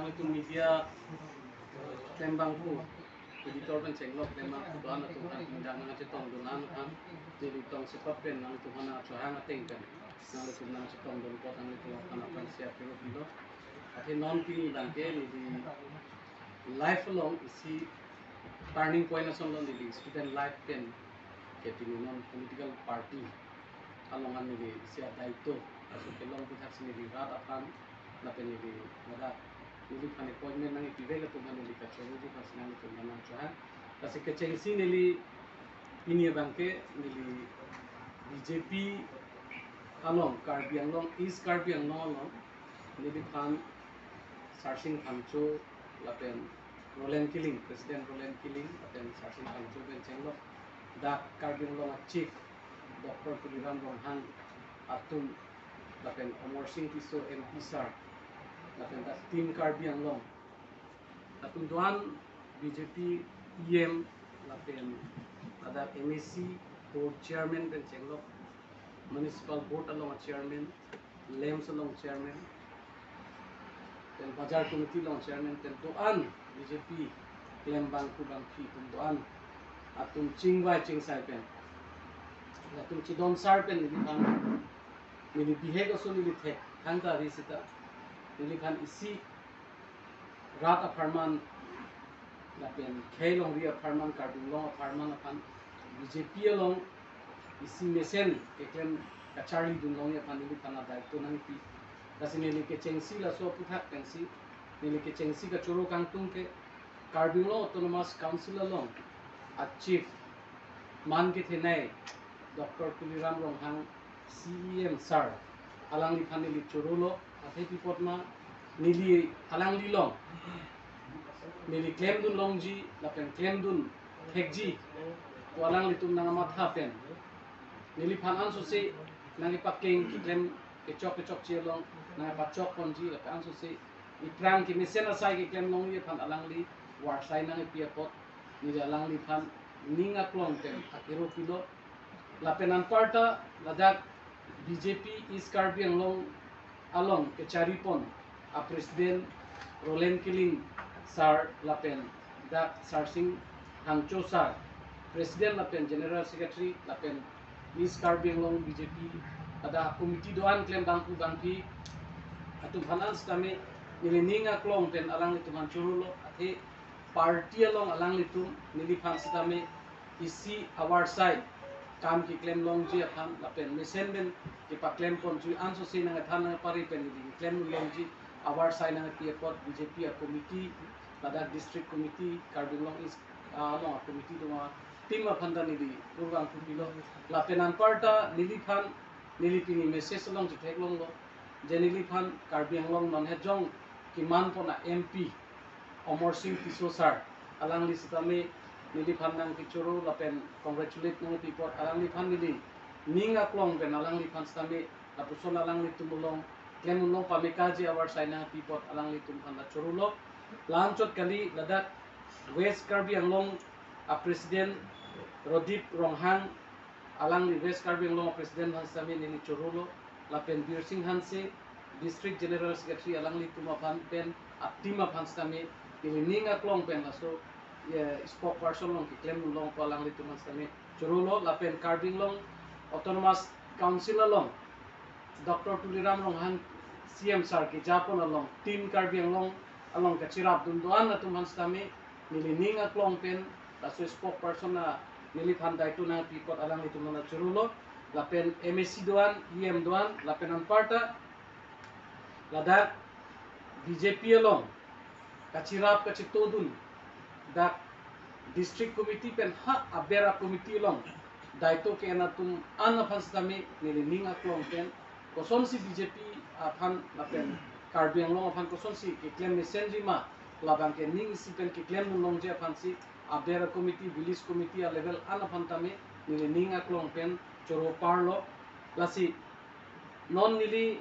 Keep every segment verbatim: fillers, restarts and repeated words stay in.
Nangtum media, eh, klembangpo, editor pen chenglok klembangpo do-an atum aphan pindang nangchetongdun an aphan, neli tong sepat pen nangtum aphan nangchohang ateng pen nangtum nangchetongdun apot nangtum aphan aphan siap kero pilo. Athe non pini abangke neli life along isi turning point ason lo, neli student life pen ke pini non political party along an neli isi adaito aso kelong aputhaksi neli rat aphan lapen neli ladak neliphan appointment nangkepivek atum aphan neli kachoro ji aphansi nangtum aphan nangchohang. Lasi kechengsi neli pini abangke neli B J P along, Karbi Anglong, East Karbi Anglong along neliphan Sarsing Phangcho lapen Roland Killing, President Roland Killing lapen Sarsing Phangcho pen chenglok, dak Karbi Anglong a Chief Doctor Tuliram Ronghang atum lapen Amarsing Tisso M P sir lapen dak Team Karbi Anglong atum do-an, B J P E M lapen ladak M A C board chairman pen chenglok, municipal board along a chairman, LAMPS along chairman, pen bazar committee along chairman, pen do-an B J P klembangpo bangphi atum do-an atum chingvai chingsai pen, atum chidon sar pen neliphan, neli bihek aso neli thek thangta ri seta neliphan isi rat apharman lapen khei longri apharman, Karbi Anglong apharman aphan B J P along isi mesen keklem kacharlidun longji aphan neliphan adaito nangpi. Lasi neli kechengsi laso aputhak pensi neli kechengsi kachoro kangtung ke Karbi Anglong Autonomous Council along a Chief man kethenei Doctor Tuliram Ronghang C E M sir alangliphan neli chorolo, athe pi apot ma neli alangli along neli klemdun longji lapen klemdun thekji pu alanglitum nangmatha pen neliphan ansose nangkepakeng keklem kechok kechokche along nangpachok ponji lapen ansose iphrang kemesen asai keklem longji aphan alangli varsai nangpi apot neli alangliphan ning aklong pen akero pilo. Lapen anparta ladak B J P East Karbi Anglong along kechari pon a President Roland Killing sir lapen dak Sarsing Phangcho sir, President lapen General Secretary lapen East Karbi Anglong B J P ada committee do-an klembangpo bangphi atum aphan an sitame neli ning aklong pen alanglitum aphan chorolo, athe party along alanglitum neliphan sitame isi avarsai kam keklem longji aphan lapen mesen pen kepaklem ponji ansose nangthan nangpari pen neli keklem longji avarsai nangpi apot B J P a committee, ladak district committee, Karbi Anglong East, ah, along a committee do-an atum aphan ta neli kurvangpo pilo. Lapen anparta neliphan neli pini message along chetheklonglo je neliphan Karbi Anglong non hejong keman pon a M P Amarsing Tisso sir alangli sitame neliphan nangkechoro lapen congratulate nangpi apot alangliphan neli ning aklong pen alangliphan sitame lapuson alanglitum along klemdun long pamekaji avarsai nangpi apot alanglitum aphan ta chorolo. La-anchot kali ladak West Karbi Anglong a President Rodip Ronghang, alangli West Karbi Anglong a President aphan sitame neli chorolo, lapen Birsing Hanse, District General Secretary, alanglitum aphan pen a team aphan sitame neli ning aklong pen laso, eh, spokesperson along keklemdun long pu alanglitum aphan sitame chorolo, lapen Karbi Anglong Autonomous Council along Doctor Tuliram Ronghang C M sir keja pon along Team Karbi Anglong along kachirapdun do-an atum aphan sitame neli ning aklong pen laso spokesperson a neliphan daito nangpi apot alanglitum aphan chorolo, lapen M A C do-an, E M do-an, lapen anparta ladak B J P along kachirap kachetongdun dak district committee pen ha aber a committee along daito ke-en atum an aphan sitame neli ning aklong pen kosonsi B J P aphan lapen Karbi Anglong aphan kosonsi keklem mesenji ma, labangke ning isi pen keklemdun longji aphansi aber a committee, village committee a level an aphan tame neli ning aklong pen choro parlo. Lasi non neli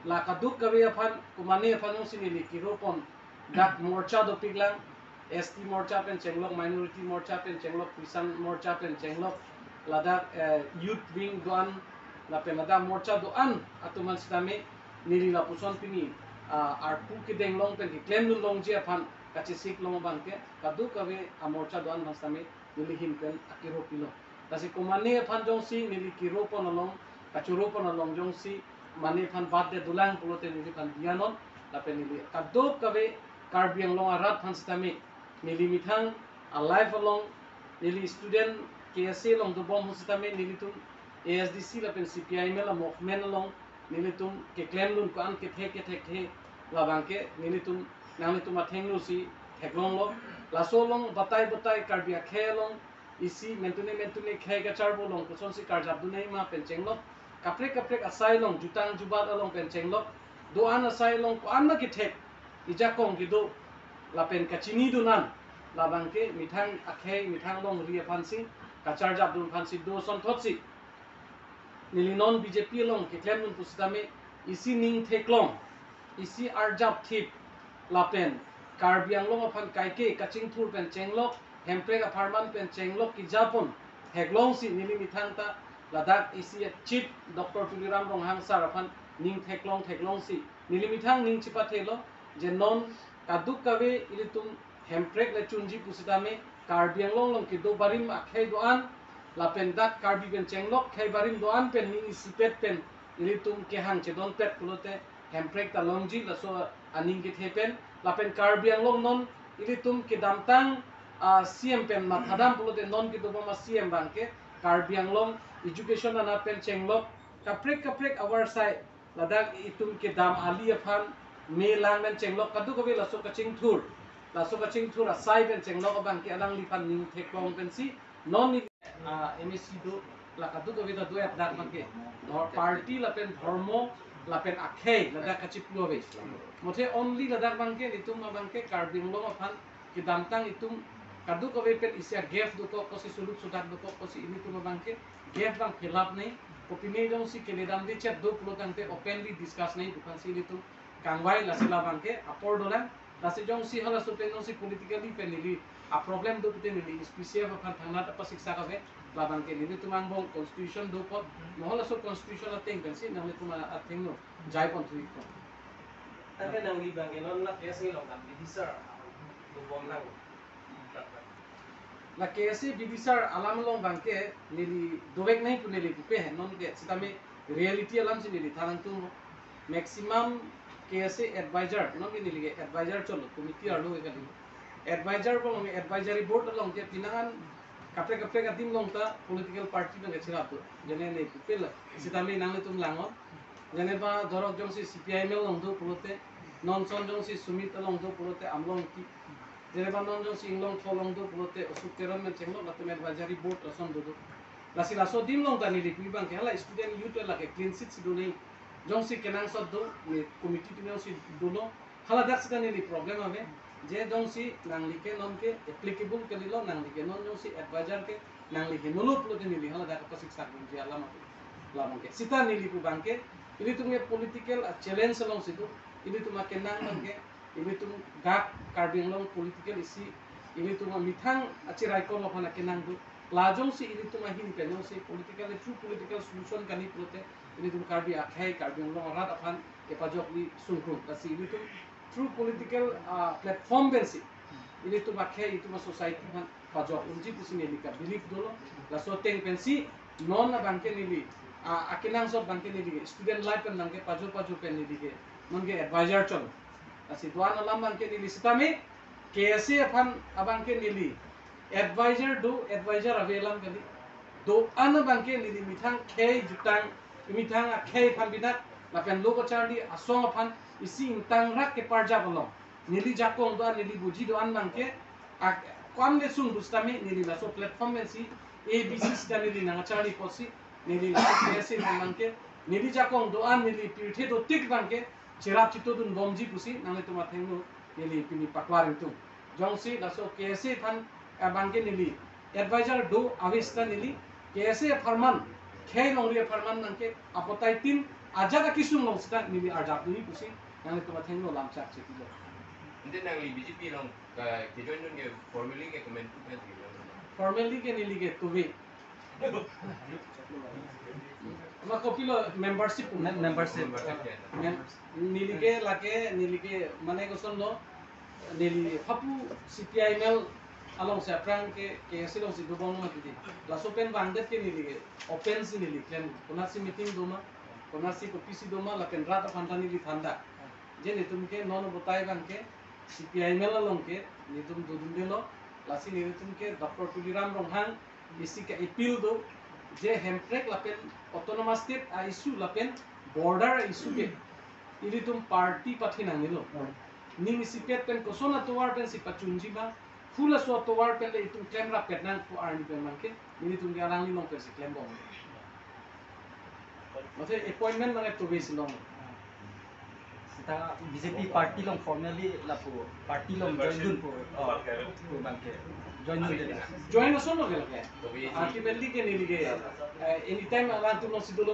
la kadokave aphan kumane aphan jongsi neli kero pon dak morcha dopiklang, S T morcha pen chenglok, minority morcha pen chenglok, Christian morcha pen chenglok, ladak, eh, youth wing do-an, lapen ladak morcha do-an atum aphan sitame neli lapuson pini ah, arpu kedeng along pen keklem dun longji aphan kachesik long abangke kadokave amorcha do-an aphan sitame neli ahin pen akiro pilo. Lasi komane aphan jongsi neli kiro pon along, kachoro pon along jongsi mane aphan bat de dolang pulote neliphan diya non, lapen neli kadokave Karbi Anglong arat aphan sitame neli methang a-life along, neli student K S A along dobom ahut sitame nelitum A S D C lapen C P I M L a-movement along nelitum keklem dun ko-an kethek kethek the, labangke nelitum, nanglitum athengno si theklonglo. Laso along batai batai Karbi akhei along isi mentune mentune khei kacharbo along kosonsi karjap dun nangma pen chenglok. Kaprek kaprek asai along, jutang jubat along pen chenglok. Do-an asai along ko-an ma kethek, ijakong kedo, lapen kachini dun an, labangke methang akhei, methang longri aphansi, kacharjap dun aphansi do asonthotsi neli non B J P along keklem dun pusitame isi ning theklong, isi arjap thip, lapen Karbi Anglong aphan kaike kachingthur pen chenglok, hemprek apharman pen chenglok kejapon theklongsi neli methang ta ladak isi a-chief Doctor Tuliram Ronghang sir aphan ning theklong theklongsi neli methang ning chepathelo, je non kadokave ilitum hemprek le chunji pusitame Karbi Anglong along kedo barim akhei do-an, lapen dak Karbi pen chenglok khei barim do-an pen ning isipet pen ilitum kehang chedonpet pulote hemprek ta longji, laso aning kethe pen. Lapen Karbi Anglong non ilitum kedamtang, ah, C M pen mathadam pulote non kedobom a-C M abangke Karbi Anglong education anat pen chenglok, kaprek kaprek avar sai ladak itum kedam ali aphan me lang pen chenglok, kadokave laso kachingthur, laso kachingthur asai pen chenglok abangke alangliphan ning theklong pensi non ni, ah, M A C do, la kadokave ta do-et dak abangke. Dhor-, party lapen dhormo lapen akhei ladak kachipu ave. Mothe only ladak abangke, itum abangke Karbi Anglong aphan kedamtang itum kadokave pen isi a-gap dokok, kosi suluk sudak dokok, kosi ilitum abangke gap abang fill up nangji, kopine jongsi keledamde chet do pulo tangte openly discuss nangji pu aphansi ilitum kangvai, lasi labangke apor dolang. Lasi jongsi halaso pen jongsi politically pen neli a-problem do pute neli S P C F aphan thangnat apasiksak ave, labangke nelitum angbong constitution do apot, mo halaso constitution ateng pensi nanglitum athengno jaipon thuikpo. Tangke nangli abangke non la K S A along kan bidisar dobom lang. La K S A bidisar alam along abangke neli dovek nangji pu neli pupe he, nonke sitame reality alamsi neli than nangtum. Maximum K S A advisor, nonke neli ke advisor cholo, committee arlo ke kali. Advisor along advisory board along ke pinangan kaprek kaprek adim along ta political party abangke cherap do. Jene neli pupe la, sitame nanglitum langnon. Jene ba dorok jongsi C P I M L along do pulote, non son jongsi Sumit along do pulote, Amlong ki. Jene ba non jongsi Inglongtho along do pulote, Osuk Teron pen chenglok, latum advisory board ason do do. Lasi laso adim along ta neli pu abangke hala student youth lake clean sheet si do nangji. Jongsi kenangsot do, ne committee pen jongsi dolo, haladak sita neli problem ave, je jongsi nangli ke nonke applicable kalilo, nangli ke non jongsi advisor ke nangli henolo pulote neli haladak apasiksak dunji alam ave. Labangke sita neli pu abangke, ilitum ke political a-challenge alongsi do, ilitum akenang abangke, ilitum gak Karbi Anglong political isi, ilitum amethang achirai kol aphan akenang do. La jongsi ilitum ahin pen jongsi political, true political solution kani pulote, ilitum Karbi akhei, Karbi Anglong arat aphan kepajokji sungkrung. Lasi ilitum true political, ah, platform pensi ilitum akhei, ilitum a-society aphan pajok unji pusi neli ka believe dolo. Laso ateng pensi non abangke neli, ah, akenangsot abangke neli student life pen abangke pajor pajor pen neli ke nonke advisor cholo. Lasi do-an alam abangke neli sitame K S A aphan abangke neli advisor do, advisor ave alam kali. Do-an abangke neli methang khei jutang, methang akhei aphan binak, lapen lo kacharli asong aphan isi ingtangrak keparjap along, neli jakong do-an, neli buji do-an abangke, ak-, kam le sung pusitame neli laso platform pensi A B C sita neli nangcharli apotsi, neli laso K S A pen abangke, neli jakong do-an, neli pirthe dotik abangke cherap chito dunbomji pusi nanglitum athengno neli pini paklar ingtung. Jongsi laso K S A aphan abangke neli advisor do ave sita neli K S A apharman, khei longri apharman abangke apotai tin ajat akesung along sita neli arjap dunji pusi nanglitum athengno lamchak chepilo. Ante nangli B J P along ke, ke join dun ke formally ke comment tu kan? Formally ke neli ke tuve. Ma kopilo membership pu. Mem- membership. Mem- neli ke lake, neli ke mane kosonlo, neli hapu C P I M L alongsi aphrang ke K S A alongsi dobom mati di. Laso pen vangdet ke neli ke open si neli klem. Konatsi meeting doma, konatsi kopisi doma, lapen rat aphan ta neli than da. Je netum ke non obotai abang ke C P I M L along ke netum dodundelo, lasi netum ke Doctor Tuliram Ronghang isi ke appeal do, je Hemprek lapen autonomous state a-issue lapen border a-issue ke ilitum party pathe nangnelo. Ning isipet pen koson atovar pensi pachunji ma, hula so atovar pen le itum klem rapet nang pu arni pen abang ke, nelitum ke alangli along pensi klembom. Mate appointment abang ke tove si long. Seta B J P party along formally lapu party along join dun pu, oh, pu abang ke join dunde. Join ason lo ke lake. Ultimately ke neli ke, eh, anytime alangtum alongsi dolo.